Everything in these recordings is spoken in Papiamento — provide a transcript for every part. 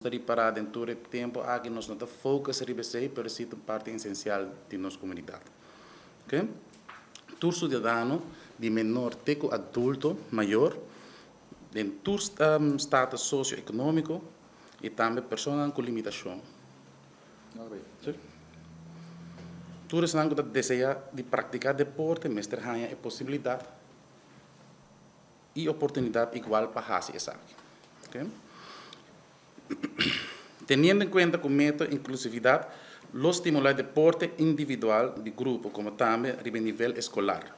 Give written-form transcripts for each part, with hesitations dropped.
Ta ripará den tur e tempu aki nos no ta focus riba esei, pero si ta un parti esencial di nos comunidad. Ok. Tur ciudadano, di menor te cu adulto mayor, den tur status socio-economico y tambe personanan cu limitacion. Si. Tur esnan cu ta desea di practica deporte mester haña e posibilidad y oportunidad igual pa haci esaki. Ok. Teniendo en cuenta cu meta inclusividad lo stimula e deporte individual di grupo como tambe riba e nivel escolar.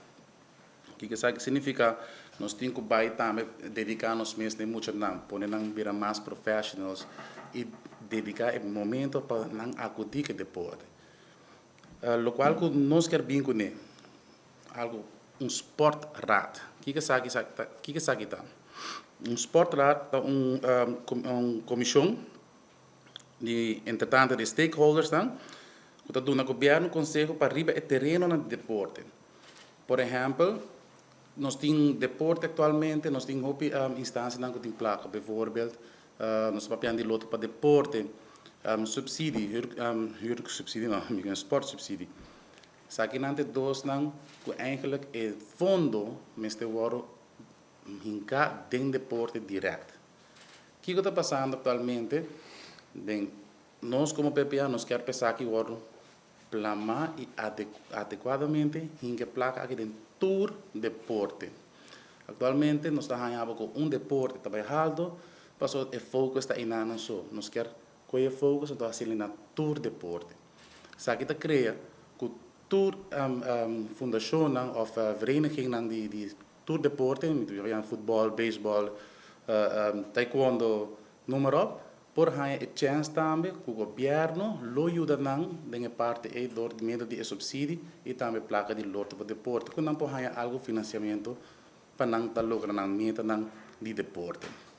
Kiko esaki significa? Nos tin cu bay tambe dedica nos mes na e muchanan, pone nan bira mas professionals y dedica e momento pa nan acudi cu e deporte. Locual cu nos kier bin cune, algo un sportraad. Kiko esaki ta? Kiko esaki ta? Un sportraad ta un un comision di entre tanto di stakeholdersnan cu ta duna gobierno conseho pa riba e terenonan di deporte. Por ehempel, nos tin deporte actualmente, nos tin hopi instancianan cu tin placa, bijvoorbeeld nos ta papiando di loto pa deporte, subsidie, huur huursubsidie no, sportsubsidie. Esakinan ta e dosnan ku eigenlijk e fondo mester wòrdu hinká den deporte dirèkt. Kiko ta pasando aktualmente den nos komo PPA? Nos kier pa esaki wòrdu plamá i adekuadamente hinka e plaka aki den tur deporte. Aktualmente nos ta haña abo ku un deporte ta bai halto pasobra e focus ta enanan so. Nos kier Koe e focus anto haci'el na tur deporte. Esaki ta crea cu tur fundacionnan of verenigingnan di tur deporte, mi ta yama futbol, beisbol, taekwondo, noem maar op, por haña e chens tambe cu gobierno lo yuda nan den e parti ey door di medio di e subsidie y tambe placa di lotto pa deporte cu nan por haña algo financiamento pa nan ta logra nan metanan di deporte.